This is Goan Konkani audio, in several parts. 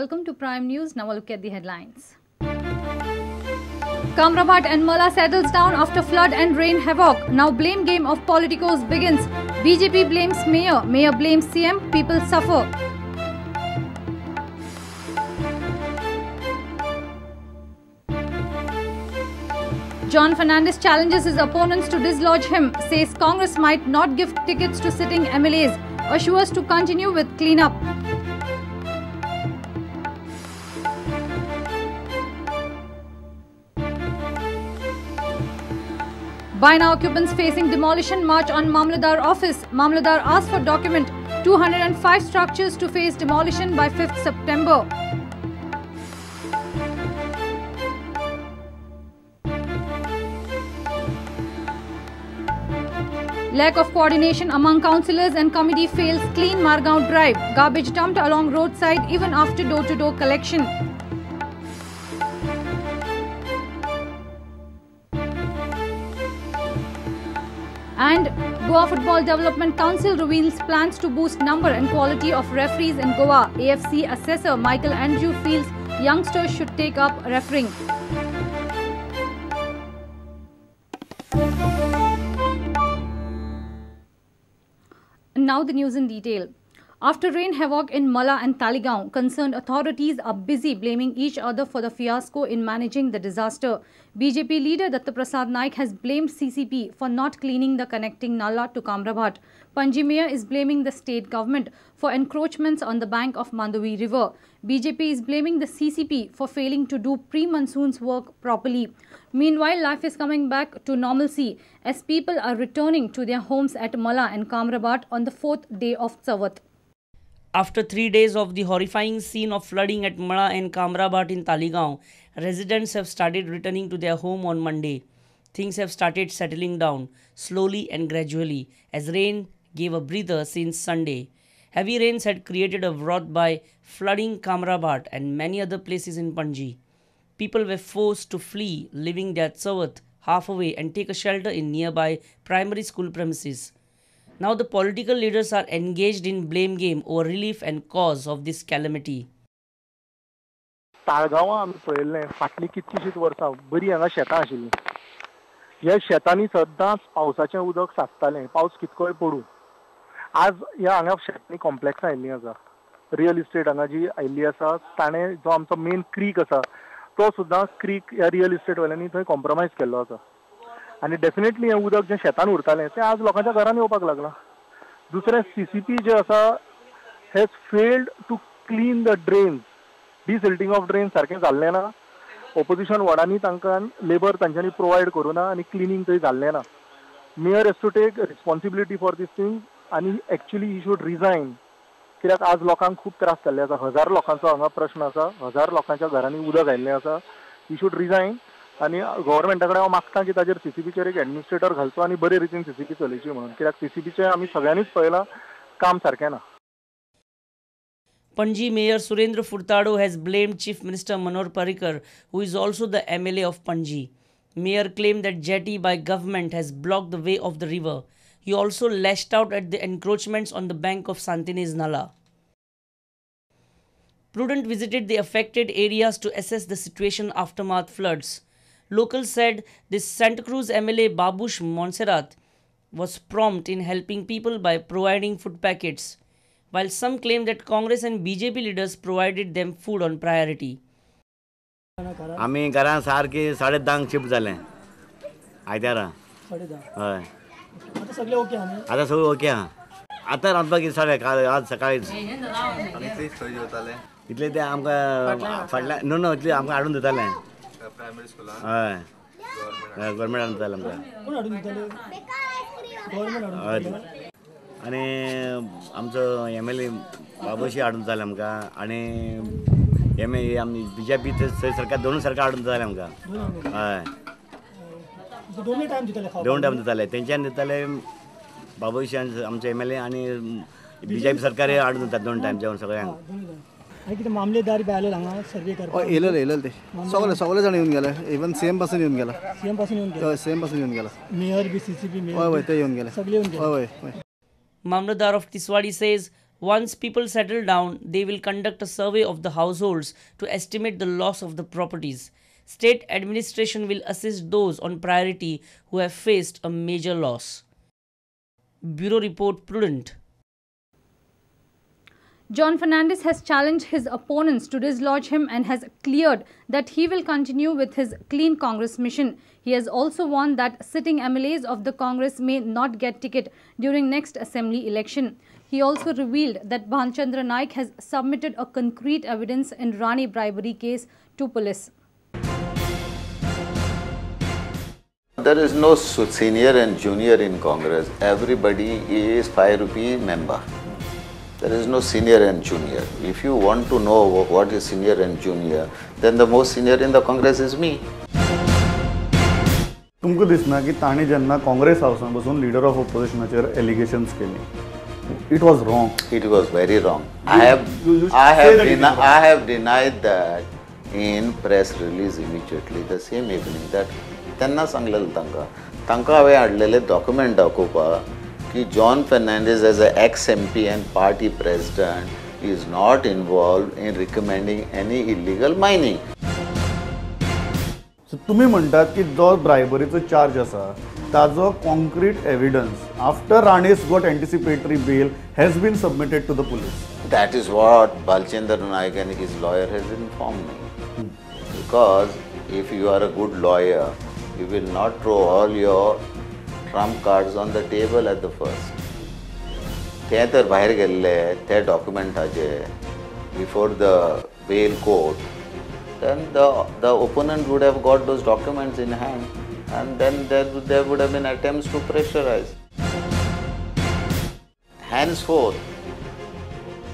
welcome to Prime News. Now a look at the headlines. Camrabhat and Mala settles down after flood and rain havoc. Now blame game of politicos begins. BJP blames mayor, mayor blames CM, people suffer. John Fernandes challenges his opponents to dislodge him, says Congress might not give tickets to sitting MLAs, assures to continue with cleanup. Baina occupants facing demolition march on Mamlatdar office. Mamlatdar asked for document 205 structures to face demolition by 5th September. Lack of coordination among councillors and committee fails clean Margao Drive. Garbage dumped along roadside even after door-to-door collection. And Goa Football Development Council reveals plans to boost number and quality of referees in Goa. AFC assessor Michael Andrew feels youngsters should take up refereeing. Now the news in detail. After rain havoc in Mala and Taleigao, concerned authorities are busy blaming each other for the fiasco in managing the disaster. BJP leader Datta Prasad Naik has blamed CCP for not cleaning the connecting Nala to Camrabhat. Panjim Mayor is blaming the state government for encroachments on the bank of Mandovi River. BJP is blaming the CCP for failing to do pre-monsoons work properly. Meanwhile, life is coming back to normalcy as people are returning to their homes at Mala and Camrabhat on the fourth day of Chavath. After 3 days of the horrifying scene of flooding at Mala and Camrabhat in Taleigao, residents have started returning to their home on Monday. Things have started settling down slowly and gradually as rain gave a breather since Sunday. Heavy rains had created a wrath by flooding Camrabhat and many other places in Panjim. People were forced to flee, leaving their Chavath halfway and take a shelter in nearby primary school premises. Now the political leaders are engaged in blame game over relief and cause of this calamity. ताळगांवां आमी पळयल्लें फाटलीं कितलींशींच वर्सां बरी हांगा शेतां आशिल्लीं. ह्या शेतांनी सदांच पावसाचें उदक साचतालें, पावस कितकोय पडूं. आज ह्या हांगा शेतांनी कॉम्प्लेक्सां आयिल्लीं आसा, रियल इस्टेट हांगा जी आयिल्ली आसा ताणें जो आमचो मेन क्रीक आसा तो सुद्दां क्रीक ह्या रियल इस्टेटवाल्यांनी थंय कॉम्प्रोमायज केल्लो आसा. आनी डेफिनेटली हें उदक जें शेतान उरतालें तें आज लोकांच्या घरान येवपाक लागलां. दुसरें CCP जें आसा has failed to clean the drains, desilting of drain सारकें जाल्लें ना. ओपोजिशन वॉर्डांनी तांकां लेबर तांच्यांनी प्रोवायड करूं ना आनी क्लिनींग थंय जाल्लें ना. Mayor has to take responsibility for these things आनी एक्चुली he should resign. कित्याक आज लोकांक खूब त्रास जाल्ले आसा, हजार लोकांचो हांगा प्रश्न आसा, हजार लोकांच्या घरांनी उदक आयिल्लें आसा. He should resign आनी गव्हर्मेंटा कडेन हांव मागता की ताजेर CCPचेर एक एडमिनिस्ट्रेटर घालचो आनी बरे रितीन CCP चलयची म्हणून. कित्याक CCPचें आमी सगळ्यांनीच पळयलां काम सारकें ना. Panjim Mayor Surendra Furtado has blamed Chief Minister Manohar Parrikar, who is also the MLA of Panjim. Mayor claimed that jetty by government has blocked the way of the river. He also lashed out at the encroachments on the bank of Santinez Nala. Prudent visited the affected areas to assess the situation aftermath floods. Locals said this Santa Cruz MLA Babush Montserrat was prompt in helping people by providing food packets, while some claim that Congress and BJP leaders provided them food on priority. आमी घरान सारकी 10:30 शिफ्ट जालें आयतारा. हय, आतां सगळें ओके आहा. आतां रांदपाक कितें आज सकाळीच इतले ते आमकां फाटल्या न्हू न्हू इतले आमकां हाडून दितालें. हय, गव्हर्मेंट हाडून दितालें आमकां. हय, आनी आमचो MLA बाबूशी हाडून दिताले आमकां आनी MLA आमी BJP सरकार दोनूय सरकार हाडून दिताले आमकां. हय, दोन टायम दिताले, तेंच्यान दिताले बाबूशी आमचे MLA आनी BJP सरकार हाडून दितात दोन टायम जेवण सगळ्यांक. मामलेदार बी आयले हांगा सर्वे करपाक? येयलेले येयलेले ते सगळे सगळे जाण येवन गेले, इवन CM पासून येवन गेला. CM पासून येवन गेला? हय, CM पासून येवन गेला. मेयर बी CCP mayor? हय हय, ते येवन गेले सगळे येवन गेले. हय हय. Mamlatdar of Tiswadi says Once people settle down, they will conduct a survey of the households to estimate the loss of the properties. State administration will assist those on priority who have faced a major loss. Bureau Report, Prudent. John Fernandez has challenged his opponents to dislodge him and has cleared that he will continue with his Clean Congress mission. He has also warned that sitting MLAs of the Congress may not get ticket during next assembly election. He also revealed that Bhalchandra Naik has submitted a concrete evidence in Rani bribery case to police. There is no senior and junior in Congress. Everybody is 5 rupee member. There is no senior and junior. If you want to know what is senior and junior, then the most senior in the Congress is me. तुमकां दिसना की तांणी जेन्ना काँग्रेस हावसान बसून लिडर ऑफ ऑपोजिशनाचेर एलिगेशन्स केली, it was wrong. It was very wrong. I have denied that in press release immediately the same evening. That तेन्ना सांगलेलें तांकां, तांकां हांवें हाडलेले डॉक्युमेंट दाखोवपाक की John Fernandes as a ex MP and party president is not involved in recommending any illegal mining. So तुमी म्हणटात की जो ब्रायबरीचो चार्ज आसा ताजो concrete evidence after Rane's got anticipatory bail has been submitted to the police. That is what Balchandra Naik and his lawyer has informed me. Because if you are a good lawyer, you will not throw all your trump cards on the table at the first. ते तर भायर गेल्ले ते डॉक्युमेंटाचे before the bail court, then the opponent would have got those documents in hand and then there would have been attempts to pressurize. Henceforth,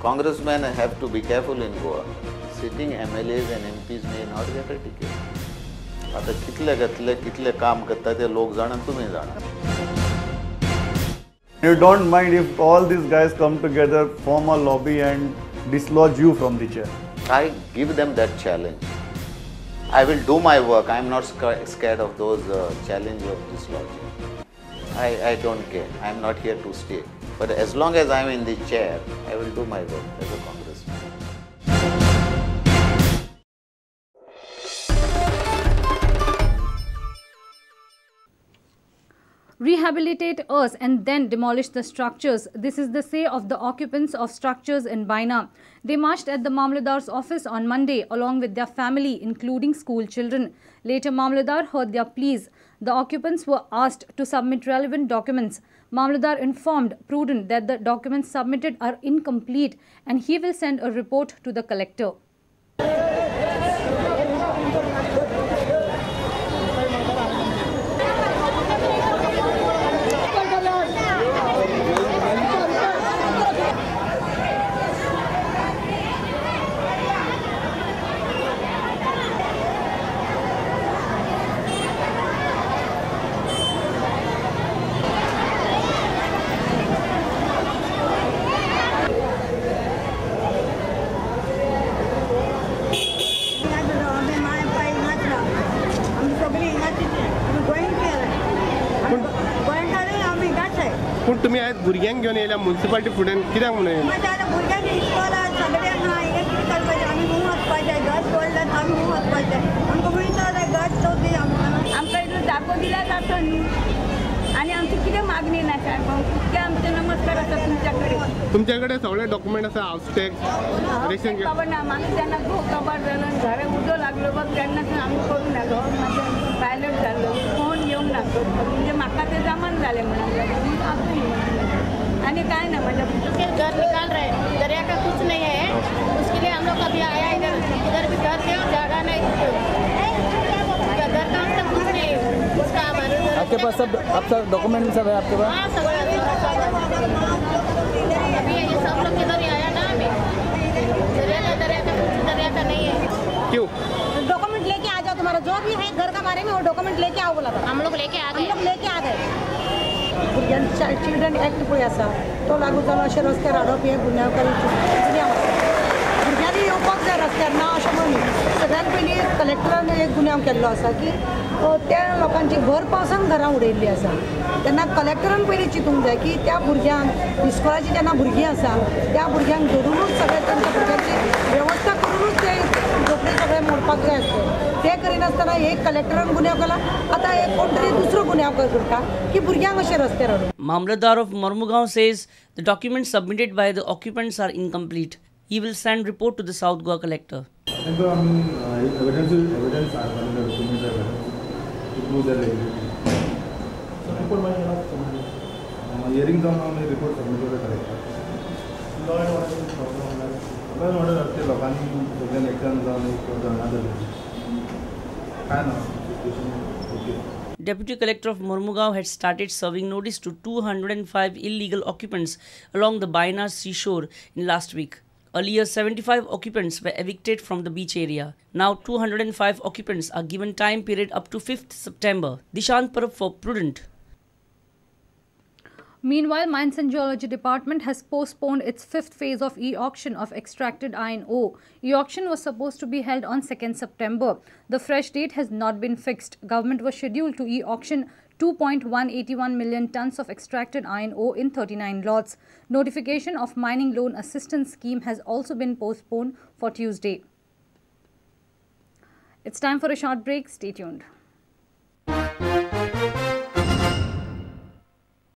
congressmen have to be careful in Goa. Sitting MLAs and MPs may not get a ticket. आता कितले घेतले कितले काम करता ते लोक जाणा, तुम्ही जाणा. You don't mind if all these guys come together, form a lobby and dislodge you from the chair? I give them that challenge. I will do my work. I am not scared of those challenge of dislodging. I don't care. I am not here to stay. But as long as I am in the chair, I will do my work as a congressman. Rehabilitate us and then demolish the structures. This is the say of the occupants of structures in Baina. They marched at the Mamledar's office on Monday along with their family, including school children. Later, Mamledar heard their pleas. The occupants were asked to submit relevant documents. Mamledar informed Prudent that the documents submitted are incomplete and he will send a report to the collector. पूण तुमी आयज भुरग्यांक घेवन येयल्या मुन्सिपालिटी फुडें कित्याक म्हणून येयल्या? भुरग्यांक इस्कॉला सगळ्यांक हिंगा कितें करपाचें, आमी खूंय वचपाचें, घर सोडल्यार आमी खूंय वचपाचें, आमकां वयता जाय घर चवथी आमकां इतलो जागो दिल्यार जाता न्हू. आनी आमची कितें मागणी ना साहेब, इतके आमचे नमस्कार आसा तुमच्या कडेन. तुमच्या कडेन सगळे डॉक्युमेंट आसा, हावस टॅक्स, रेशन खबर ना म्हाका. जेन्ना घोव कबार जालो आनी घरा उजो लागलो बघ तेन्नासून आमी करूंक ना. घोव म्हाजो पायलट जाल्लो, फोन येवंक ना, म्हणजे म्हाका तें जमान जालें म्हणून आनी काय ना. म्हणजे घर निकाल रहे, दरिया का कुछ नहीं है, उसके लिए हम लोग कभी आया इधर, इधर भी घर थे और जगह नहीं, घर का सब कुछ नहीं उसका हमारे. आपके पास सब आप सब डॉक्यूमेंट सब है आपके पास? हाँ सब. अभी ये सब लोग इधर ही आया ना, अभी दरिया का कुछ दरिया का नहीं है. क्यों डॉक्यूमेंट लेके आ जाओ, तुम्हारा जो भी है घर का बारे में वो डॉक्यूमेंट लेके आओ बोला था. हम लोग लेके आ गए, हम लोग लेके आ गए. भुरग्यांक चिल्ड्रन एक्ट पळय आसा तो लागू जालो अशें रस्त्यार हाडप हें गुन्यांवकारी गुन्यांव आसा. भुरग्यांनी येवपाक जाय रस्त्यार ना अशें म्हणून न्ही. सगळ्यात पयलीं कलेक्टरान एक गुन्यांव केल्लो आसा की त्या लोकांची भर पावसान घरां उडयल्लीं आसा. तेन्ना कलेक्टरान पयलीं चिंतूंक जाय की त्या भुरग्यांक इस्कोलाची जेन्ना भुरगीं आसा त्या भुरग्यांक धरुनूच सगळें तांच्या भुरग्यांची वेवस्था करुनूच ते झोपडे सगळे मोडपाक जाय आसले. ते करिनासतना एक कलेक्टरान गुन्यांव केला, आतां एक कोण तरी दुसरो गुन्यांव करता की भुरग्यांक अशें रस्त्यार हाडून. Mamlatdar of Mormugao says the documents submitted by the occupants are incomplete. He will send report to the South Goa collector. Hearing जावन आमी रिपोर्ट सबमीट करता collector. Law and order problem law and order ते लोकांनी सगळ्यान एकठांय जावन एक धरणां धरली काय ना situation okay. Deputy Collector of Mormugao had started serving notice to 205 illegal occupants along the Baina seashore in last week. Earlier, 75 occupants were evicted from the beach area. Now, 205 occupants are given time period up to 5th September. Dishant Parab for Prudent. Meanwhile, Mines and Geology Department has postponed its fifth phase of e-auction of extracted iron ore. E-auction was supposed to be held on 2nd September. The fresh date has not been fixed. Government was scheduled to e-auction 2.181 million tons of extracted iron ore in 39 lots. Notification of mining loan assistance scheme has also been postponed for Tuesday. It's time for a short break. Stay tuned.